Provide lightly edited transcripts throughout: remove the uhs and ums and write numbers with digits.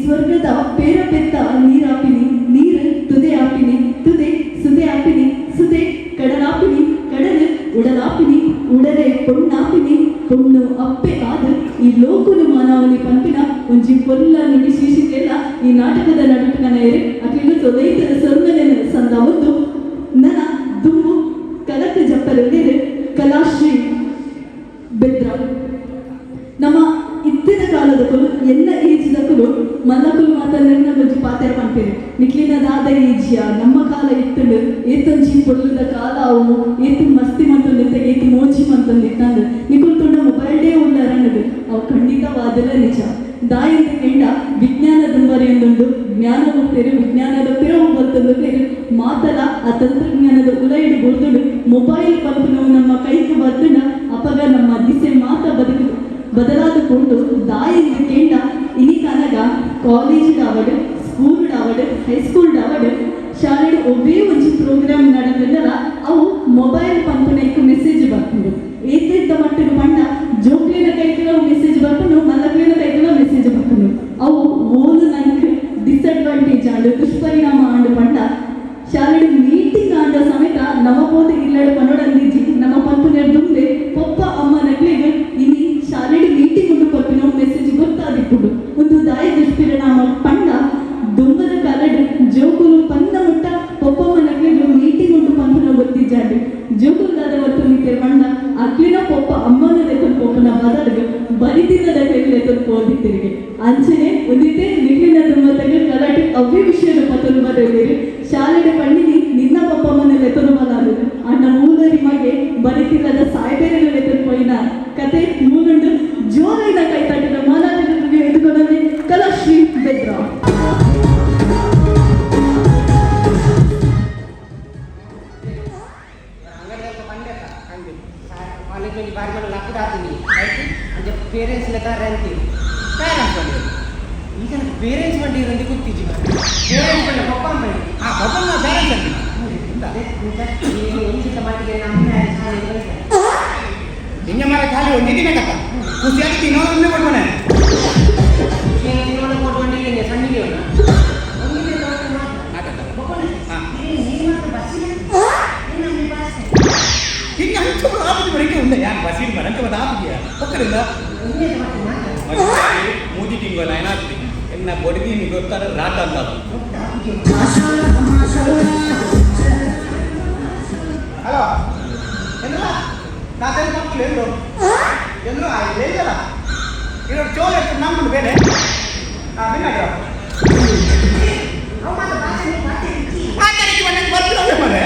ಸ್ವರ್ಗದ ಪೇರ ಪೆತ್ತ ನೀರಾಪಿನಿ, ನೀರು ತುದೆ ಆಪಿನಿ, ತುದೆ ಸುದೆ ಆಪಿನಿ, ಸುದೆ ಕಡಲಾಪಿನಿ, ಕಡಲು ಉಡಲಾಪಿನಿ, ಉಡಲೆ ಪೊಣ್ಣಾಪಿನಿ, ಪೊಣ್ಣು ಅಪ್ಪೆ ಆದ ಈ ಲೋಕನು ಮಾನವನಿ ಪನ್ಪಿನ ಒಂಜಿ ಪೊಲ್ಲ ನುಡಿ ಶೀರ್ಷಿಕೆಲ್ಲ ಈ ನಾಟಕದ ನಡುಟು ಕನೆಯರು ಅಕ್ಲೆಗ್ ಸೊಲೈತದ ಸೊಲ್ಮೆಲೆನ್ ಸಂದಾವೊಂದು ನನ ದುಂಬು ಕಲಕ್ ಜಪ್ಪರೆಲ್ಲೆರ್ ಕಲಾಶ್ರೀ ಬೆದ್ರ. ನಮ್ಮ ಇತ್ತಿನ ಕಾಲದಕುಲು, ಎನ್ನ ಏಜ್ದಕುಲು, ಮಲ್ಲಕುಲು ಮಾತ ಒಂಜಿ ಪಾತೆರ ಪನ್ಪೆರ್, ನಿಕ್ಲಿನ ದಾದ ಏಜಿಯ, ನಮ್ಮ ಕಾಲ ಇತ್ತುಂಡು, ಏತೊಂಜಿ ಪೊರ್ಲುದ ಕಾಲ ಅವು, ಏತ್ ಮಸ್ತಿ ಮಂತೊಂದಿತ್ತ, ಏತ್ ಮೋಜಿ ಮಂತೊಂದಿತ್ತಂದ್, ನಿಕುಲು ತೂಂಡ ಮೊಬೈಲ್ಡೇ ಉಲ್ಲರನ್ನದು. ಅವು ಖಂಡಿತವಾದಲ ನಿಜ. ದಾಯೆಂದ್ ಕೆಂಡ ವಿಜ್ಞಾನ ದುಂಬರಿಯೊಂದುಂಡು, ಜ್ಞಾನ ಮುಕ್ತೇರು ವಿಜ್ಞಾನದ ಪಿರವು ಬತ್ತೊಂದುಲ್ಲೆರ್. ಮಾತಲ ಆ ತಂತ್ರಜ್ಞಾನದ ಉಲಯಿಡ್ ಬುರ್ದುಂಡು. ಮೊಬೈಲ್ ಪನ್ಪುನವು ನಮ್ಮ ಕೈಕ್ ಬತ್ತುಂಡ ಅಪಗ ನಮ್ಮ ದಿಸೆ ಮಾತ ಬದುಕು ಬದಲಾದ ಕೊಂಡು. ದಾಯೆಂದ್ ಕೆಂಡ ಇನಿಕನಗ ಕಾಲೇಜ್ ಆವಡ್, ಸ್ಕೂಲ್ ಆವಡ್, ಹೈಸ್ಕೂಲ್ ಆವಡ್, ಶಾಲೆಡ್ ಒವ್ವೇ ಒಂಜಿ ಪ್ರೋಗ್ರಾಮ್ ನಡತಂಡಲ ಅವು ಮೊಬೈಲ್ ಪನ್ಪುನೈಕ್ ಮೆಸೇಜ್ ಬರ್ಪುಂಡು. ಏತೆತ್ತ ಮಟ್ಟಿಗೆ ಪಂಡ ಜೋಕ್ಲೆನ ಕೈಕುಲ ಮೆಸೇಜ್ ಬರ್ಪುಂಡು, ಮಲ್ಲಕ್ಲೆನ ಕೈಕುಲ ಮೆಸೇಜ್ ಬರ್ಪುಂಡು. ಅವು ಓಲು ನಂಕ್ ಡಿಸ್ಅಡ್ವಾಂಟೇಜ್ ಆಂಡ್, ದುಷ್ಪರಿಣಾಮ ಆಂಡ್ ಪಂಡ, ಶಾಲೆಡ್ ಮೀಟಿಂಗ್ ಆಂಡ ಸಮೇತ ನಮ ಪೋದು ಇಲ್ಲಡ್ ಪನೊಡಂದಿಜ್ಜಿ. ನಮ್ಮ ಪನ್ಪುನ ದುಂಬೆ ಪೊಪ್ಪ ಅಮ್ಮನಕ್ಲೆಗ್ ಇನಿ ಶಾಲೆಡ್ ಮೀಟಿಂಗ್ ಉಂಡು ಪನ್ಪಿನ ಮೆಸೇಜ್ ಗೊತ್ತಾದಿಪ್ಪುಂಡು. ಒಂದು ದಾಯಿ ದುಷ್ಪರಿಣಾಮ ಪಂಡ, ದುಂಬದ ಕಾಲಡ್ ಜೋಕುಲು ಪನ್ನ ಮುಟ್ಟ ಪೊಪ್ಪಮ್ಮನಕ್ಲೆಗ್ ಮೀಟಿಂಗ್ ಉಂಡು ಪನ್ಪುನ ಗೊತ್ತಿಜ್ಜಾಂಡ್. ಜೋಕುಲು ದಾದ ಮಲ್ತೊಂದಿತ್ತೆರ್ ಪಂಡ, ಅಕ್ಲಿನ ಪೊಪ್ಪ ಅಮ್ಮನ ಲೆತೊಂದು ಪೋಪುನ ಬದಲಿಗೆ ಬರಿತಿಲ್ಲದಕ್ಲೆಗ್ ಲೆತೊಂದು ಪೋದಿತ್ತೆರಿಗೆ. ಅಂಚನೆ ಉಂದಿತ್ತೆ ನಿಕ್ಲಿನ ದುಂಬತ್ತಗ್ ಕಲಟ್ ಅವ್ವೇ ವಿಷಯದ ಪತೊಂದು ಬರೆಯಲಿರಿ. ಶಾಲೆಡ್ ಪಂಡಿನಿ ನಿನ್ನ ಪೊಪ್ಪಮ್ಮನ ಲೆತೊಂದು ಬಲಾದು ಅಣ್ಣ ಮೂಲರಿ ಮಗೆ ಬರಿತಿಲ್ಲದ ಸಾಯ್ಬೇರೆನ ಲೆತೊಂದು ಪೋಯಿನ ಕತೆ ಮೂಲುಂಡು. ಜೋರೈನ ಕೈ ತಟ್ಟಿದ ಮಾನಾದಿಗೆ ಎದುಕೊನಲ್ಲಿ ಕಲಾಶ್ರೀ ಬೆದ್ರ. ಅಂಗಡಿದಾಗ ಬಂಡೆತ ಅಂದೆ ಕಾಲೇಜ್ ಒಂಜಿ ಬಾರಿ ಮಲ್ಲ ಲಕ್ಕದಾತೀನಿ ಆಯ್ತು ಅಂಚೆ ಪೇರೆಂಟ್ಸ್ ಲೆತ್ತಾರೆ ಅಂತೀರಿ. ಪೇರೆಂಟ್ಸ್ ಬಂದಿರು? ಈಗ ನನಗೆ ಪೇರೆಂಟ್ಸ್ ಬಂದಿರು ಅಂತ ಗೊತ್ತಿಜ್ಜಿ. ಪೇರೆಂಟ್ಸ್ ಬಂಡ ಪಪ್ಪ ಅಮ್ಮ. ಆ ಪಪ್ಪನ ಪೇರೆಂಟ್ಸ್ ಅಂತೀನಿ. ಒಂಜಿತ ಮಟ್ಟಿಗೆ ನಮ್ಮ ಶಾಲೆಗೆ ಕಳಿಸ್ತಾರೆ. ಹಿಂಗೆ ಮರ ಖಾಲಿ ಒಂಜಿ ದಿನ ಕತ್ತ ಖುಷಿ ಆಗಿ ತಿನ್ನೋದನ್ನೇ ಕೊಡ್ಮನೆ. ನೀನು ತಿನ್ನೋಣ ಕೊಟ್ಟು ಸಣ್ಣಿಗೆ ಒಂದಿನ ಮಾತ್ರ. ಹಿಂಗೆ ಅಂಚು ಆಪುಜಿ ಬರೀಕೆ ಉಂಡೆ ಯಾನ್ ಬಸೀರ್ ಮರ ಅಂಚ ಮತ್ತೆ ಆಪುಜಿಯ ಒಕ್ಕರಿಂದ ಮೂಜಿ ತಿಂಗಳು ಏನಾಗ್ತದೆ ಎನ್ನ ಬೊಡಗಿ ಗೊತ್ತಾರೆ ರಾಟ ಅಂತ. ಹಲೋ, ఎందులో నా తెలుగు పంపులు ఎందు ఎందులో లేదలా ఈరోజు చోలు ఎప్పుడు నమ్ముడు వేరే విన్నాడు. ಮರೆ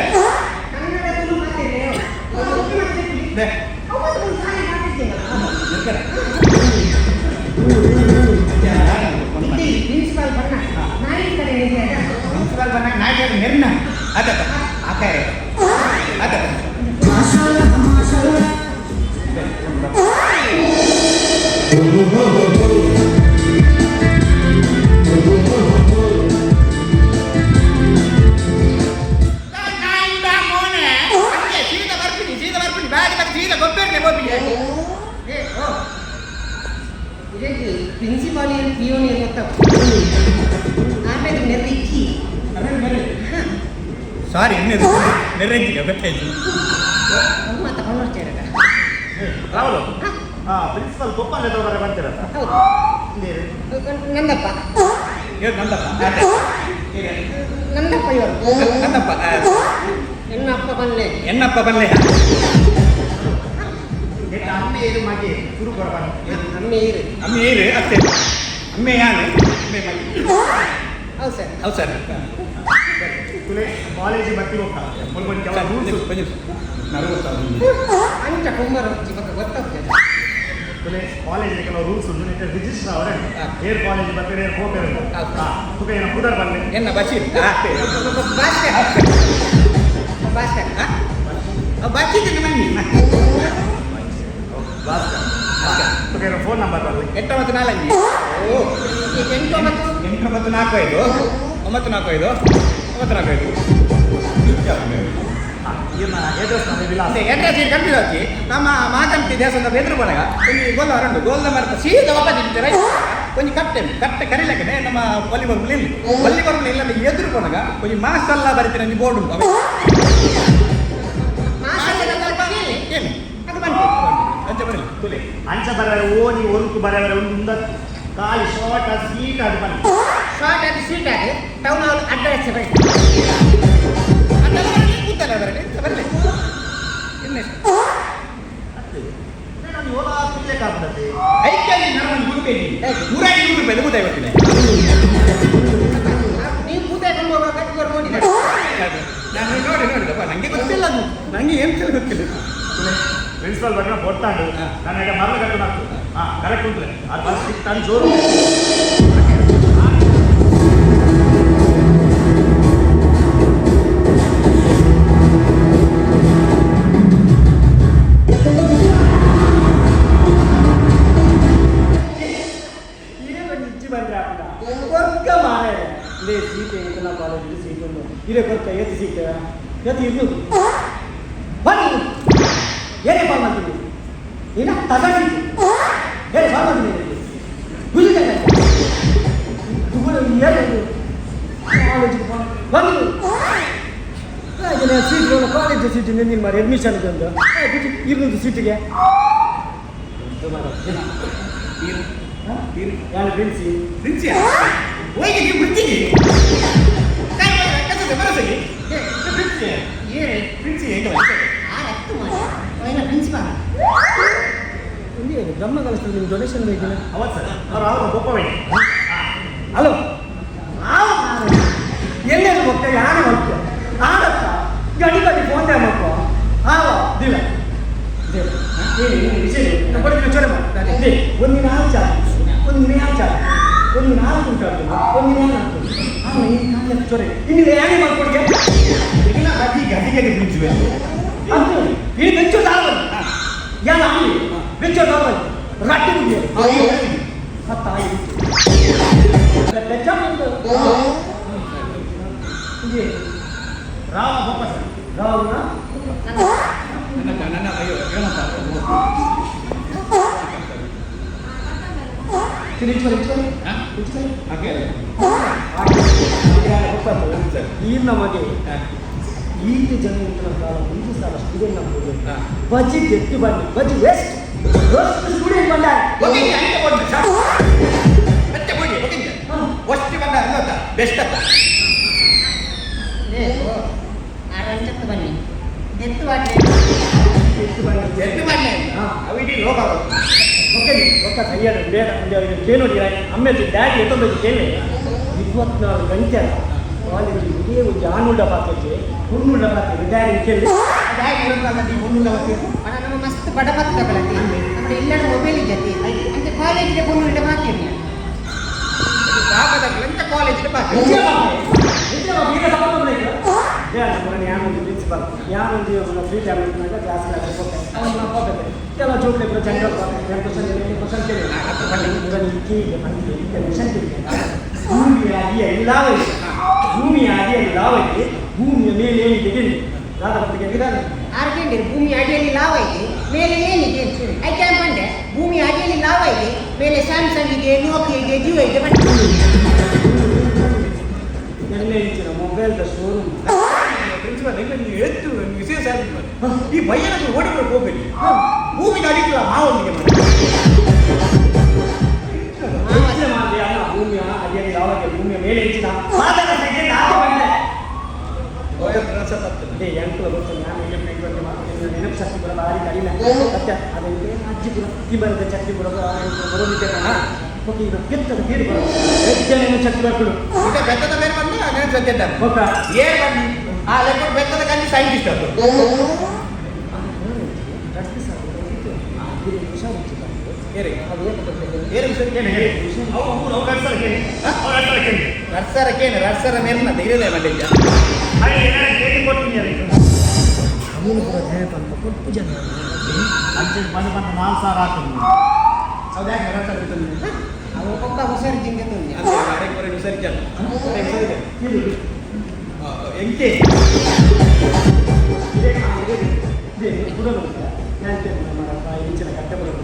ಪ್ರಿನ್ಸಿಪಾಲ್ ಬಣ್ಣ ನಾಯಿ ಕಡೆ. ಪ್ರಿನ್ಸಿಪಾಲ್ ಬಣ್ಣ ನಾಯಿ ನೆರ್ನ ಅದಪ್ಪ ಆಕಾರೆ ಅದಪ್ಪ. ಪ್ರಿನ್ಸಿಪಾಲ್ ಏನು ಪಿಯೋನ್ ಏನು ಗೊತ್ತಪ್ಪ ಆಮೇಲೆ ನೆರ್ರಿಕ್ಕಿ. ಸಾರಿ, ನೆರ್ರೆಂಜಿಗೆ ಗೊತ್ತಾಯ್ತು. ಮತ್ತೆ ಹೊರಡ್ತೇವೆ. ರಾಹುಲ್, ಹಾ, ಪ್ರಿನ್ಸಿಪಲ್ ಕೊಪ್ಪಲ್ ಬರ ಬರ್ತೀರಲ್ಲ? ಹೌದು, ನಂದಪ್ಪ. ಇವ್ರು ನಂದಪ್ಪ. ನಂದಪ್ಪ ಇವರು. ನಂದಪ್ಪ. ಎನ್ನಪ್ಪ ಬಲ್ಲೆ. ಎನ್ನಪ್ಪ ಬಲ್ಲೆ. ಅಮ್ಮೆ ಇದು ಮಗಿ ಸುರು ಕೊರಬಾರ. ಅಮ್ಮೆ ಇರು. ಅಮ್ಮೆ ಇರು ಅತ್ತೆ, ಅಮ್ಮೆ ಯಾನು ಅಮ್ಮೆ ಮಗಿ. ಹೌದು ಸರ್. ಹೌದು ಸರ್. ತುಲೆ ಕಾಲೇಜ್ ಬತ್ತಿ ಹೋಗ್ತಾ ರೂಲ್ಸ್. ಅಂಚ ಕುಂಬಾರ ಇವಾಗ ಗೊತ್ತಾಗ್ತದೆ. ತುಲೆ ಕಾಲೇಜ್ ಕೆಲವು ರೂಲ್ಸ್ ಉಂಟು. ರಿಜಿಸ್ಟರ್ ಅವರೇ ಏರ್ ಕಾಲೇಜ್ ಬರ್ತಾರೆ, ಏರ್ ಹೋಗ್ತಾರೆ. ತುಕ ಏನ ಪುದರ್ ಬಲ್ಲೆ. ಎನ್ನ ಬಶೀರ್. ಭಾಸ್ಕರ್, ಭಾಸ್ಕರ್. ಬಚ್ಚಿದ್ದೀನಿ ಮಮ್ಮಿ. ಭಾಸ್ಕರ್. ತುಕ ಏನ ಫೋನ್ ನಂಬರ್ ಬಲ್ಲೆ. 8 9 4 5. ಓ, 8 9. 8 9 4 5 9 4 5 9 4 5. ಇನ್ನ ಅಡ್ರೆಸ್ ನಮ್ಮ ವಿಳಾಸ. ಅಡ್ರೆಸ್ ಕನ್ಫ್ಯೂಸ್ ಆಚಿ. ನಮ್ಮ ಮಾಕಂತಿ ದೇವಸ್ಥಾನದ ಬೆದ್ರು ಬರಗ ಒಂದು ಗೋಲ್ ಹೊರಂಡು ಗೋಲ್ದ ಮರತ ಸೀದಾ ವಾಪಸ್ ಇಡ್ತಾರೆ. ಒಂಜಿ ಕಟ್ಟೆ ಕಟ್ಟೆ ಕರಿಲಕ್ಕನೆ ನಮ್ಮ ವಾಲಿಬಾಲ್ ಇಲ್ಲಿ ವಾಲಿಬಾಲ್ ಇಲ್ಲ ಎದುರು ಪೋನಾಗ ಒಂಜಿ ಮಾಸ್ಟರ್ಲ ಬರೀತೀನಿ ಒಂಜಿ ಬೋರ್ಡ್ ಉಂಟು ಅವೆ. ಕೇಳಿ. ಅದು ಬಂತು. ಅಂಚೆ ಬರಲಿ. ತುಲೆ ಅಂಚ ಬರವರೆ ಓನಿ ಒರುಕು ಬರವರೆ ಒಂದು ಉಂದ ಖಾಲಿ ಶಾರ್ಟ್ ಅದು ಸ್ವೀಟ್ ಅದು ಬನ್ನಿ. ಶಾರ್ಟ್ ಆಗಿ ಸ್ವೀಟ್ ಆಗಿ ಟೌನ್ ಹಾಲ್ ಅಡ್ರೆಸ್ ಬರೀ. ಅದೆಲ್ಲ ಬರಲಿ, ಕೂತಲ್ಲ ಬರಲಿ, ಎಂತ ಬರಲಿ. ಇನ್ನೆಷ್ಟು? ಅತ್ತೆ ನಾನು ಯೋಲ ತುಲ್ಲೆಕಾಗ್ತದೆ. ಐಕಲ್ಲಿ ನಾನು ಒಂದು ಗುರುಪೇ 105 ರೂಪಾಯಿ ಕೂತಾಯಿ ಬರ್ತೀನಿ. ನೀವು ಕೂತಾಕೊಂಡು ಹೋಗುವಾಗ ಇವರು ನೋಡಿದ್ದಾರೆ. ನಾನು ನೋಡಿ ನೋಡಿದಪ್ಪ, ನಂಗೆ ಗೊತ್ತಿಲ್ಲ ಅದು, ನಂಗೆ ಏನು ಸಲ ಗೊತ್ತಿಲ್ಲ. ತುಲೆ ಪ್ರಿನ್ಸಿಪಾಲ್ ಬರ್ನ ಪೊಟ್ಟಾಂಡು ನಾನು ಈಗ ಮರಳು ಕಟ್ಟು ನಾಕು ಹಾ ಕರೆಕ್ಟ್ ಉಂಟು ಅದು ಬಸ್ ಸಿಕ್ತಾನು ಜೋರು. ಇಚ್ಚಿ ಬಂದ್ರೆ ಆಪುಂಡ ಕೊರ್ಕ ಮಾರೆ ಇದೇ ಸೀಟ್ ಎಂಕಲ್ನ ಕಾಲೇಜ್ ಸೀಟ್ ಉಂಡು ಇದೇ ಕೊರ್ಕ ಏತ್ ಸೀಟ್ ಏತ್ ಇರ್ನು ಬನ್ನಿ ಏನೇ ಫಾಲ್ ಮಾಡ್ತೀನಿ ಏನ ತಗ ಸೀಟ್ ಏನೇ ಫಾಲ್ ಮಾಡ್ತೀನಿ ಗುಜಿ ಏನು ಕಾಲೇಜಿಗೆ ಫಾಲ್ ಬನ್ನಿ ಸೀಟ್ ಕಾಲೇಜ್ ಸೀಟ್ ನಿನ್ನ ಮಾರಿ ಅಡ್ಮಿಷನ್ ಒಂದು ಇರ್ನೂರು ಸೀಟಿಗೆ ಯಾರು ಪ್ರಿನ್ಸಿ? ಪ್ರಿನ್ಸಿಯಾ ಹೋಗಿ ನೀವು ಪ್ರಿನ್ಸಿಗೆ ಬರಸಗಿ ಪ್ರಿನ್ಸಿ. ಏರೆ ಪ್ರಿನ್ಸಿ ಹೆಂಗೆ? ಆ ರಕ್ತ ಮಾಡಿ ಅವನ ಪ್ರಿನ್ಸಿಪಾಲ್. ಒಂದು ಬ್ರಹ್ಮ ಕಲಿಸ್ತದೆ, ನಿಮ್ಗೆ ಡೊನೇಷನ್ ಬೇಕಿಲ್ಲ? ಅವತ್ತು ಸರ್ ಅವ್ರು ಅವ್ರು ಒಪ್ಪಬೇಡಿ. ಹಲೋ, ಎಲ್ಲೆಲ್ಲಿ ಮಕ್ಕ ಯಾರು ಮಕ್ಕ ಆಡತ್ತ ಗಡಿ ಗಡಿ ಫೋನ್ ಮಕ್ಕ ಆವ ದಿಲ್ಲ ಒಂದಿನ ಆಚಾರ, ಒಂದಿನ ಆಚಾರ, ಒಂದಿನ ನಾಲ್ಕು ಉಂಟಾಗ್ತದೆ, ಒಂದಿನ ನಾಲ್ಕು ಆಮೇಲೆ ಚೊರೆ ಇನ್ನು ಯಾನೇ ಮಾಡ್ಕೊಡ್ಗೆ. ಇಲ್ಲ, ಗದಿಗೆ ಗದಿಗೆ ಪ್ರಿನ್ಸಿ ಬೇಕು. ಅದು ಈ ಬೆಚ್ಚು ತಾವಲ್ ಯಾಲ ಅಲ್ಲಿ ಬೆಚ್ಚು ತಾವಲ್ ರಟ್ಟಿ ಮುಗಿಯ ಹತ್ತಾಯಿ ಬೆಚ್ಚ ರಾಮ ಬೊಪ್ಪ ಸರ್. ರಾವಣ. ನನ್ನ ನನ್ನ ಅಯ್ಯೋ ಏನಪ್ಪ? ಹಾಗೆ. ಈ ನಮಗೆ ಈತ ಜನ ಉಂಟು ಕಾಲ ಒಂದು ಸಾವಿರ ಸ್ಟೂಡೆಂಟ್ ನಮ್ಗೆ ಬಜ್ಜಿ ಎತ್ತು ಬನ್ನಿ ಬಜ್ಜಿ ವೇಸ್ಟ್ ಸ್ಟೂಡೆಂಟ್ ಬಂದ. ಓಕೆ, ಅಂಚೆ ಕೊಡಿ ಸರ್, ಅಂಚೆ ಕೊಡಿ. ಓಕೆ, ವಸ್ತಿ ಬಂದ ಅಂತ ಬೆಸ್ಟ್ ಅತ್ತ. ಆರಂಚತ್ತು ಬನ್ನಿ ಎತ್ತು ಬಾಟ್ಲೆ. ಎತ್ತು ಬನ್ನಿ. ಎತ್ತು ಬನ್ನಿ. ಅವು ಇಡೀ ಲೋಕ. ಓಕೆ, ಒಕ್ಕ ಕೈಯಾಡ ಬೇಡ ಕೇಳಿ ಅಮ್ಮೆ ಡ್ಯಾಡಿ ಎತ್ತೊಂದು ಕೇಳಿ 24 ಗಂಟೆ ಅಲ್ಲ ಕಾಲೇಜ್ ಇದೇ ಒಂದು ಆನುಂಡ ಪಾತ್ರೆ ಹುಣ್ಣುಂಡ ಪಾತ್ರೆ ಡ್ಯಾಡಿ ಕೇಳಿ. ಡ್ಯಾಡಿ ಇರೋದಲ್ಲ, ನೀವು ಮುನ್ನುಂಡ ಬರ್ತೀರಿ. ಅಣ್ಣ, ನಮ್ಮ ಮಸ್ತ್ ಬಡ ಪತ್ತ ತಗೊಳತಿ ನಮ್ಮ ಎಲ್ಲರೂ ಮೊಬೈಲ್ ಇದ್ದತಿ ಅಂಚೆ ಕಾಲೇಜಿಗೆ ಪೊಣ್ಣು ಇಡ ಮಾತಿರ್ನಿ. ದಾಖಲಾಗಲಿ ಕಾಲೇಜಿಗೆ ಪಾಸ್. ಪ್ರಿನ್ಸಿಪಾಲ್ ಯಾರೊಂದು ಫ್ರೀ ಟೈಮ್ ಇದ್ದಾಗ ಕ್ಲಾಸ್ ಕೆಲವು ಜೋಕ್ಲೆ ಜನರಲ್ ಕ್ವಶನ್ ಕ್ವಶನ್ ಕೇಳಿ ಕ್ವಶನ್ ಕೇಳಿ. ಭೂಮಿಯ ಅಡಿಯಲ್ಲಿ ಲಾವ ಇದೆ, ಭೂಮಿಯ ಅಡಿಯಲ್ಲಿ ಲಾವ ಇದೆ, ಭೂಮಿಯ ಮೇಲೆ ಏನಿದೆ ಕೇಳಿ. ರಾಧ ಕೇಳಿದಾನೆ. ಆರ್ಗೆಂಡಿರು ಭೂಮಿ ಅಡಿಯಲ್ಲಿ ಲಾವ ಇದೆ ಮೇಲೆ ಏನಿದೆ ಐಕೆ ಬಂಡೆ. ಭೂಮಿ ಅಡಿಯಲ್ಲಿ ಲಾವ ಇದೆ, ಮೇಲೆ ಸ್ಯಾಮ್ಸಂಗ್ ಇದೆ, ನೋಕಿಯಾ ಇದೆ, ಜಿಯೋ ಇದೆ ಬಂಡೆ. ಎಣ್ಣೆ ಇಂಚಿನ ಮೊಬೈಲ್ದ ಶೋರೂಮ್. ಪ್ರಿನ್ಸಿಪಾಲ್, ಹೆಂಗೆ ನೀವು ಎತ್ತು ವಿಶೇಷ ಆಗಿದೆ. ಈ ಬಯ್ಯನನ್ನು ಓಡಿ ಹೋಗಬೇಡಿ, ಭೂಮಿಗೆ ಅಡಿಕ್ಲ ಮಾವೊಂದಿಗೆ ಮಾಡಿ. ಮಾಡಿ ಅಲ್ಲ, ಭೂಮಿಯ ಅಡಿಯಲ್ಲಿ ಲಾವ ಇದೆ, ಭೂಮಿಯ ಮೇಲೆ ಇಂಚಿನ ಬಂದೆ. ಅದೇ ಎಂಟು ಗೊತ್ತು ನಾನು ನೆನಪು ಶಕ್ತಿ ಕೂಡ ಭಾರಿ ಕಡಿಮೆ ಸತ್ಯ. ಅದೇ ಅಜ್ಜಿ ಕೂಡ ತಿಂಬರದ ಚಟ್ನಿ ಕೂಡ ಬರೋದಿದ್ದೆ. ಓಕೆ, ಈಗ ಬೆತ್ತದ ಬೇರೆ ಬರೋದು ಹೆಚ್ಚಿನ ಚಟ್ನಿ ಬರ್ಕೊಂಡು. ಈಗ ಬೆತ್ತದ ಬೇರೆ ಬಂದು ನೆನಪು ಸತ್ಯ. ಓಕೆ. ಏರ್ ಬನ್ನಿ ಆ ಲೆಕ್ಕ ಬೆತ್ತದ ಕಂಜಿ ಸೈಂಟಿಸ್ಟ್ ಅದು. ಏರಿ ಏರಿ ಸರಿ ಕೇಳಿ ಹೇಳಿ ಅವ್ರು ಅವ್ರು ಅವ್ರು ರಡ್ಸರ ಕೇಳಿ, ಅವ್ರು ರಡ್ಸರ ಕೇಳಿ. ರಡ್ಸರ ಕೇಳಿ, ರಡ್ಸರ ಮೇಲ್ನ ಇರಲೇ ಮಂಡ್ಯ. ಹಾಗೆ ಏನಾರ ಕೇಳಿ ಕೊಡ್ತೀನಿ ಅದಕ್ಕೆ. ಅವನು ಕೂಡ ಧ್ಯೇಯ ಕೊಟ್ಟು ಜನ. ಅಂಚೆ ಬಂದು ಬಂದು 4000 ಹಾಕಿದ್ವಿ. ಹೌದು, ಯಾಕೆ ರಡ್ಸರ ಬಿಟ್ಟು? ಅವು ಒಬ್ಬ ಹುಷಾರು ಜಿಂಗೆ ತುಂಡಿ. ಸರಿ ಸರಿ. ಎಂಕೆ ಇದೇ ಕೂಡ ಇಂಚಿನ ಕಟ್ಟೆ ಬರೋದು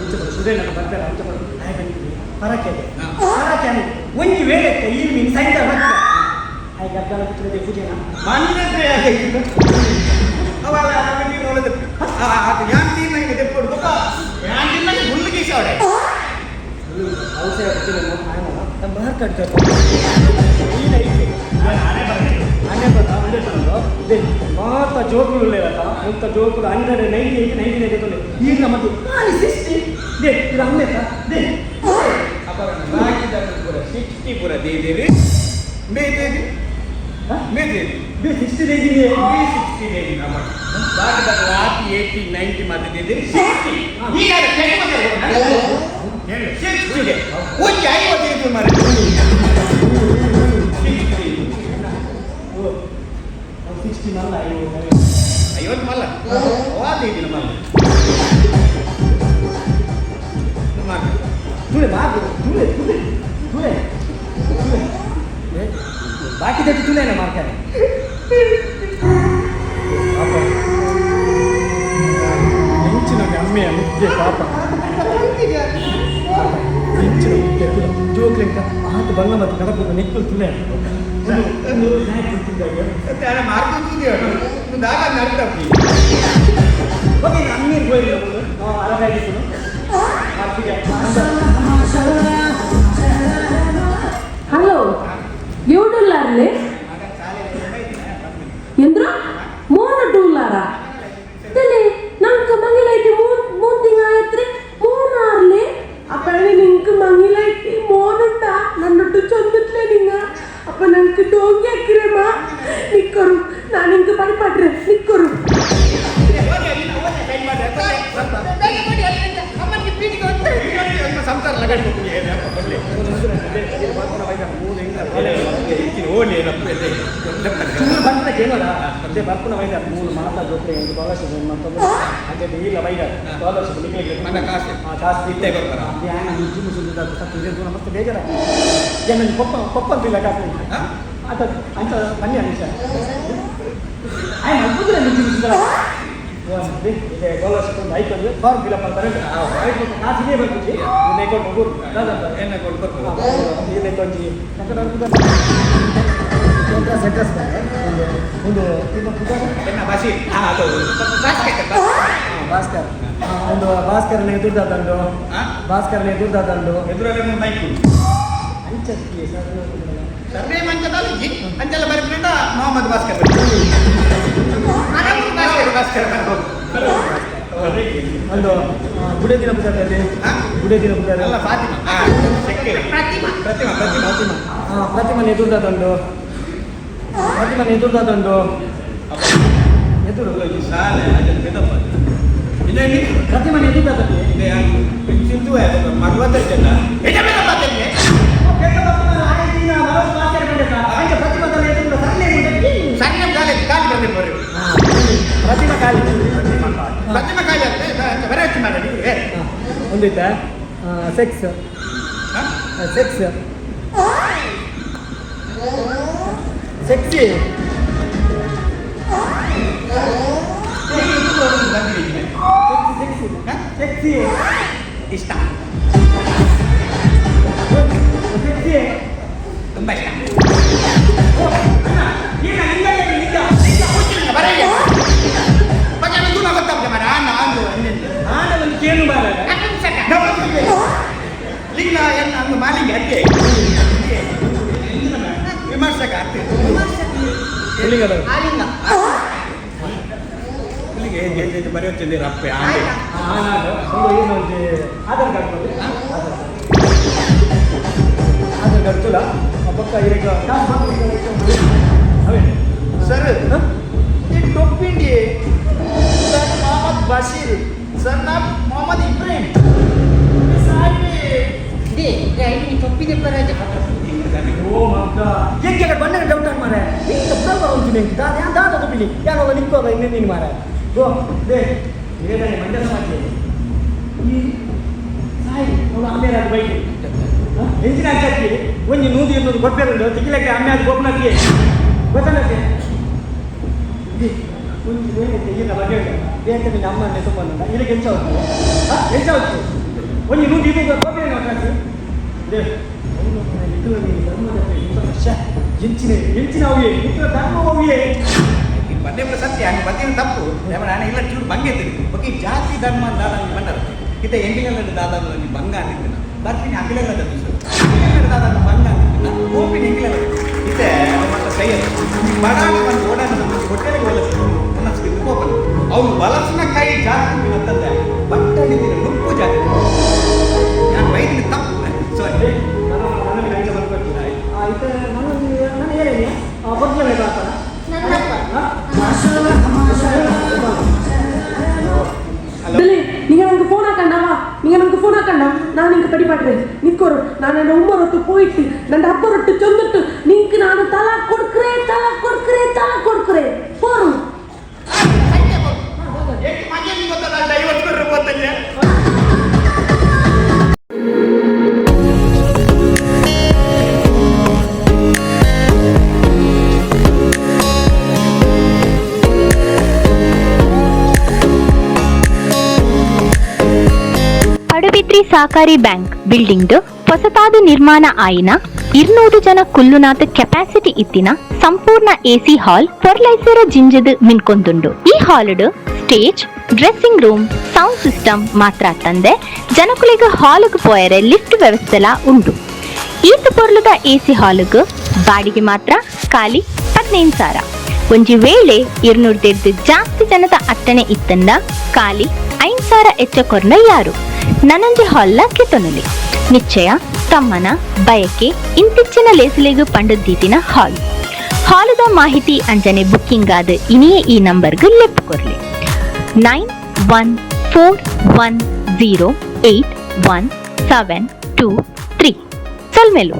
ಇಂಚ ಬರೋ ಸುರೇನ ಬರ್ತಾರೆ ಅಂಚ ಬರೋದು ನಾಯಿ ಬಂದಿದ್ದೀನಿ. ಪರಕೆ ಪರಕೆ ಒಂಜಿ ವೇಳೆ ಈ ಮೀನು ಸಾಯಂಕಾಲ ಬರ್ತಾರೆ ಆಯ್ತು ಗರ್ಗಲ ಪುತ್ರದ ಪೂಜೆನ ಮಣ್ಣೆ ಅವ ನೀರು ಒಳ್ಳೆ ಅದು ಯಾನ್ ತೀರ್ನಂಗೆ ದೆಪ್ಪೊಡು ಬೊಕ್ಕ ಯಾನ್ ತಿನ್ನಂಗೆ ಮುಳ್ಳು ಗೀಸ ಅವಡೆ ಅವಸರ ಮಾರ್ಕೆಟ್ ಮಾತ ಜೋಕುಲು ಉಳ್ಳೇವತ್ತ ಮುತ್ತ ಜೋಕುಲು 198 99 ತೊಲೆ ಈಗ ನಮ್ಮದು ನಾನಿ 60 they ಇದು ಅಮ್ಮೆತ they ಅಪರಣ ಬಾಕಿದ ಪೂರ 60 ಪೂರ ದೇದೇರಿ ಮೇದೇದಿ ಮೇದೇದಿ they 60 ದೇದಿ ಬಿ 60 ದೇದಿ ನಮ್ಮ ಬಾಕಿದ ಆತಿ 80 90 ಮಾತ ದೇದೇರಿ 60 ಈಗ ಅದು ಚೆಕ್ ಮಾಡ್ತಾರೆ 60 ಗೆ ಒಂಜಿ 50 ಇದ್ದು ಮಾರೆ 60 ಓ 60 ಮಲ್ಲ ಐವತ್ತು ಮಲ್ಲ ವಾದ ಮಲ್ಲ ತುಳೆ ಮಾತು ತುಳೆ ತುಳೆ ತುಳೆ ತುಳೆ ಬಾಕಿ ದಟ್ಟು ತುಳೆನ ಮಾಡ್ತಾರೆ ಪಾಪ ಹೆಂಚಿನ ಅಮ್ಮೆಯ ಮುದ್ದೆ ಪಾಪ ಹೆಂಚಿನ ಮುದ್ದೆ ತುಳೆ ಜೋಕ್ಲೆಂಕ ಆತ ಬಂಗ ಮತ್ತು ಕಡಪುರ ನಿಕ್ಕುಲ್ ತುಳೆ ಓಕೆ ಅಮ್ಮೀರ್ ಹೋಗಿ ಅಲಗಾಗಿತ್ತು ಹಲೋ ಎವಡುಲ್ಲಾರ್ಲೆ ಎಂದ್ರ ಮೋನ ಟೂಲಾರ ತಲೆ ನಂಕ ಮಂಗಿಲೈಟಿ ಮೂನ್ ತಿಂಗ ಆಯತ್ರೆ ಮೋನಾರ್ಲೆ ಅಪ್ಪಳೆ ನಿಂಕ ಮಂಗಿಲೈಟಿ ಮೋನುಂಡ ನನ್ನೊಟ್ಟು ಚೊಂದುಟ್ಲೆ ನಿಂಗ ಅಪ್ಪ ನಂಗೆ ಡೋಂಗಿ ಹಾಕಿರಮ್ಮ ನಿಕ್ಕರು ನಾನು ನಿಂಗೆ ಪಡಿಪಾಟ್ರೆ ನಿಕ್ಕರು ಸಂಸಾರ ಲಗಡ್ ಚೂರು ಬಂದ್ರೆ ಕೇಳೋಣ ಅದೇ ಬರ್ಪುನ ವೈದ್ಯ ಮೂರು ಮಾತಾ ಜೋತ್ರೆ ಒಂದು ಸ್ಕಾಲರ್ಶಿಪ್ ಏನು ಮಾಡ್ತಂದ್ರೆ ಅದೇ ಇಲ್ಲ ವೈದ್ಯ ಸ್ಕಾಲರ್ಶಿಪ್ ನಿಕ್ಲಿಗೆ ನನ್ನ ಕಾಸು. ಕಾಸು ಇತ್ತೆ ಕೊಡ್ತಾರ? ಧ್ಯಾನ ಮುಜ್ಜು ಮುಸುಂದು ಸತ್ತು ಇದೆ ಮತ್ತೆ ಬೇಜಾರ ನನ್ನ ಪಪ್ಪ ಪಪ್ಪ ಅಂತ ಇಲ್ಲ ಕಾಸು ಅಂತ ಅಂತ ಬನ್ನಿ ಅನಿಶ ಆಯ್ ಮಲ್ಪುದ್ರೆ ಮುಜ್ಜು ಮುಸುಂದರ ಇದೆ ಸ್ಕಾಲರ್ಶಿಪ್ ಒಂದು ಐದು ಅಂದ್ರೆ ಫಾರ್ಮ್ ಫಿಲಪ್ ಅಂತಾರೆ ಕಾಸು ಇದೇ ಬರ್ತಿದ್ವಿ ನಿನ್ನ ಅಕೌಂಟ್ ಹೋಗೋದು ಎನ್ನ ಕೊಡ್ಬೇಕು ಒಂಜಿ ಅಡ್ರೆಸ್ ಅಡ್ರೆಸ್ ಒಂದು ಒಂದು ನಿಮ್ಮ ಪುಟಾಣ ಎನ್ನ ಬಸಿ ಅದು ಭಾಸ್ಕರ್ ಒಂದು ಭಾಸ್ಕರನ ಎದುರ್ದಾದಂಡು ಭಾಸ್ಕರನ ಎದುರ್ದಾದಂಡು ಎದುರಲ್ಲೇ ಮೈಕು ಅಂಚಕ್ಕೆ ಸರ್ ಸರ್ವೇ ಮಂಚದಲ್ಲಿ ಅಂಚೆಲ್ಲ ಬರೀ ಮೊಹಮ್ಮದ್ ಭಾಸ್ಕರ್ ಭಾಸ್ಕರ್ ಒಂದು ಗುಡೆ ದಿನ ಪುಟಾದಲ್ಲಿ ಗುಡೆ ದಿನ ಪುಟಾದಲ್ಲಿ ಅಲ್ಲ ಫಾತಿಮಾ ಪ್ರತಿಮಾ ಪ್ರತಿಮಾ ಪ್ರತಿಮಾ ಪ್ರತಿಮಾ ಪ್ರತಿಮನ ಎದುರ್ದಾದಂಡು ಪ್ರತಿಮನ ಎದುರ್ದಾದಂಡು ಎದುರು ಈ ಶಾಲೆ ಅದನ್ನ ಬೆದಪ್ಪ ಇನ್ನೇನು ಪ್ರತಿಮನ ಎದುರ್ದಾದಲ್ಲಿ ಇದೆ ಚಿಂತು ಮರ್ವತ್ತ ಜನ ಸಣ್ಣ ಕಾಲೇಜ್ ಖಾಲಿ ಬಂದಿರ್ಬೋದು ಪ್ರತಿಮಾ ಖಾಲಿ ಪ್ರತಿಮಾ ಖಾಲಿ ಅಂತ ಬರೀ ಹೆಚ್ಚು ಮಾಡಿ ಒಂದಿತ್ತ sex sex sexy sexy sexy ಇಷ್ಟ ಸೆಕ್ಸಿ ತುಂಬ ಇಷ್ಟ ಈಗ ಲಿಂಗ ಬರೀ ಬಗ್ಗೆ ದೂರ ಗೊತ್ತಾಗ್ತದೆ ಮಾರ್ರೆ. ಆನ ಅಂದು ಆನ ಒಂದು ಕೇಳು ಬಾರ ನಪುಂಸಕ ಲಿಂಗ ಎನ್ನ ಅಂದು ಮಾಲಿಂಗ ಅತ್ತೆ ವಿಮರ್ಶಕ ಅತ್ತೆ ಎಲ್ಲಿಗದ ಆಲಿಂಗ ಇಲ್ಲಿಗೆ ಬರೆಯುತ್ತಿದ್ದೀರ ಅಪ್ಪೆ ಆಂಡೆ ಆಯ್ತಾ ಒಂದು ಏನು ಒಂಜಿ ಆಧಾರ್ ಕಾರ್ಡ್ ಕೊಡಿ ಆಧಾರ್ ಕಾರ್ಡ್ ಆಧಾರ್ ಕಾರ್ಡ್ ತುಲ ಪಕ್ಕ ಇರಕ ಕಾಸು ಅವೇ ಸರ್ ಈ ಟೊಪ್ಪಿಂಡಿ ಸರ್ ಮೊಹಮ್ಮದ್ ಬಶೀರ್ ಸರ್ ನಾ ಮೊಹಮ್ಮದ್ ಇಬ್ರಾಹಿಂ they ಐದು ತೊಪ್ಪಿದೆ ಪರಾಜ ಓ ಮಕ್ಕ ಎಂಕೆ ಬಣ್ಣದ ಡೌಟ್ ಆಗಿ ಮಾರೆ ಇಂಕ ಪ್ರಭಾವ ಉಂಟು ನೆಂಕಿ ದಾದ ಯಾನ್ ದಾದ ತೊಪ್ಪಿನಿ ಯಾನ್ ಒಲ್ಲ ನಿಕ್ಕೋದ ಇನ್ನೇನು ನೀನು ಮಾರೆ ಗೋ they ಇದೇನೆ ಮಂಡ್ಯ ಸಮಾಜ ಈ ಸಾಯಿ ನೋಡು ಆಮೇಲೆ ಅದು ಬೈಕ್ ಎಂಜಿನ ಹಾಕಿ ಒಂಜಿ ನೂದು ಇನ್ನೂರು ಕೊಡ್ಬೇಕುಂಡು ತಿಕ್ಕಿಲಕ್ಕೆ ಅಮ್ಮೆ ಅದು ಗೊಬ್ಬನಕ್ಕೆ ಗೊತ್ತಲ್ಲಕ್ಕೆ ಒಂಜಿ ಬೇರೆ ಈನ ಬಗ್ಗೆ ಬೇರೆ ನಿನ್ನ ಅಮ್ಮನ್ನೇ ತುಂಬ ಇದಕ್ಕೆ ಎಂಚ ಹೋಗ್ತದೆ ಎಂಚ ಹೋಗ್ತದೆ ಒಂಜಿ ನೂದು ಇನ್ನೂರು ಕೊಡ್ಬೇಕೇನು ಕಾಸು ಎಂಚಿನ ಎಂಚಿನ ಅವಿಯೇ ನಿಖಿಲ ಧರ್ಮ ಅವಿಯೇ. ಈ ಪಂಡೆ ಸತ್ಯ ಹಂಗೆ ಬತ್ತಿನ ತಪ್ಪು. ನಾನು ಇಲ್ಲ ಚೂರು ಬಂಗೆ ತಿರುಗಿ ಬಗ್ಗೆ ಜಾತಿ ಧರ್ಮ ದಾದ ಬಂಡರ ಇತ್ತ ಎಂಡಿಗಲ್ಲ ದಾದ ಬಂಗ ಅಂದಿದ್ದಿನ ಬರ್ತೀನಿ. ಅಖಿಲೆಲ್ಲ ದಾದ ಬಂಗ ಅಂದಿದ್ದಿನ ಓಪಿನ ಎಂಗಿಲೆಲ್ಲ ಇತ್ತೆ ಮತ್ತೆ ಸೈಯದ್ ಈ ಬಡಾಣ ಬಂದು ಓಡಾಡ ನಮ್ಮ ಹೊಟ್ಟೆಗೆ ವಲಸೆ ಮನಸ್ಸಿಗೆ ಕೋಪನ ಅವ್ನು ವಲಸನ ಕೈ ಜಾತಿ ಅಂತಂದೆ ಬಟ್ಟಣಿದಿನ ನುಪ್ಪು ಜಾತಿ. ನಾನು ಬೈದಿನ ತಪ್ಪು, ಸಾರಿ. ನಾನು ನನಗೆ ಅಂಚ ಬರ್ಬೇಕು ಆಯ್ತು. ನಾನು ನಾನು ಹೇಳಿ ಕೊಡ್ತೇನೆ ಬಾಪನ. ನನ್ನಪ್ಪ. நீங்க எனக்கு போன் ஆக்கண்டாவா? நீங்க எனக்கு போன் ஆக்கண்டா. நான் இங்க படிப்பாட்டுறேன் நிக்கோரு. நான் என்ன உம்ம ரொட்டு போயிட்டு நண்ட அப்ப ரொட்டு சொந்துட்டு நீங்க நான் தலா கொடுக்கிறேன், தலா கொடுக்கிறேன், தலா கொடுக்கிறேன் போறோம். ಡೈವರ್ಸ್ ಕೊಡ್ರಿ ಬೋತಲ್ಯ. ಪಡುಬಿದ್ರಿ ಸಹಕಾರಿ ಬ್ಯಾಂಕ್ ಬಿಲ್ಡಿಂಗ್ ಹೊಸತಾದ ನಿರ್ಮಾಣ ಆಯಿನ 200 ಜನ ಕುಲ್ಲುನಾಥ ಕೆಪಾಸಿಟಿ ಇತ್ತಿನ ಸಂಪೂರ್ಣ ಎಸಿ ಹಾಲ್ ಪೊರ್ಲೈಸರ ಜಿಂಜದ ಮಿನ್ಕೊಂದುಂಡು. ಈ halved stage, dressing room, sound system ಮಾತ್ರ ತಂದೆ ಜನಕುಲಿಗ ಹಾಲ್ಗ್ ಪೋಯರೆ ಲಿಫ್ಟ್ ವ್ಯವಸ್ಥೆಲ ಉಂಡು. ಈತ ಪೊರ್ಲುದ ಎಸಿ ಹಾಲ್ಗ್ ಬಾಡಿಗೆ ಮಾತ್ರ ಖಾಲಿ 15,000. ಒಂಜಿ ವೇಳೆ 200 ಜಾಸ್ತಿ ಜನದ ಅಟ್ಟಣೆ ಇತ್ತಂದ ಖಾಲಿ 5,000 ಎಚ್ಚ ಕೊರ್ನ ಯಾರು ನನಂಜಿ ಹಾಲ್ನ ಕೆತ್ತೊನಲಿ. ನಿಶ್ಚಯ ತಮ್ಮನ ಬಯಕೆ ಇಂತಿಚ್ಚಿನ ಲೇಸುಲೆಗು ಪಂಡದ್ದೀತಿನ ಹಾಲ್. ಹಾಲುದ ಮಾಹಿತಿ ಅಂಜನೆ ಬುಕ್ಕಿಂಗ್ ಆದ ಇನಿಯೇ ಈ ನಂಬರ್ಗ್ ಲೆಪ್ಪು ಕೊರ್ಲಿ: 9141081723. ಸೊಲ್ಮೆಲು.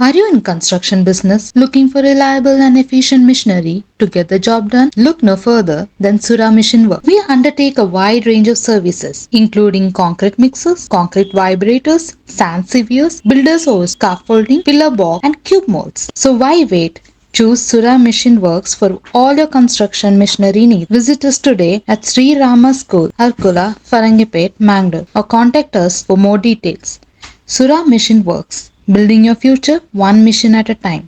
Are you in construction business looking for reliable and efficient machinery to get the job done? Look no further than Sura Mission Work. We undertake a wide range of services including concrete mixers, concrete vibrators, sand sieves, builders hose, scaffolding, pillar box and cube molds. So why wait? Choose Sura Machine Works for all your construction machinery needs. Visit us today at Sri Rama School, Harkula, Farangipet, Mangalore, or contact us for more details. Sura Machine Works, building your future one mission at a time.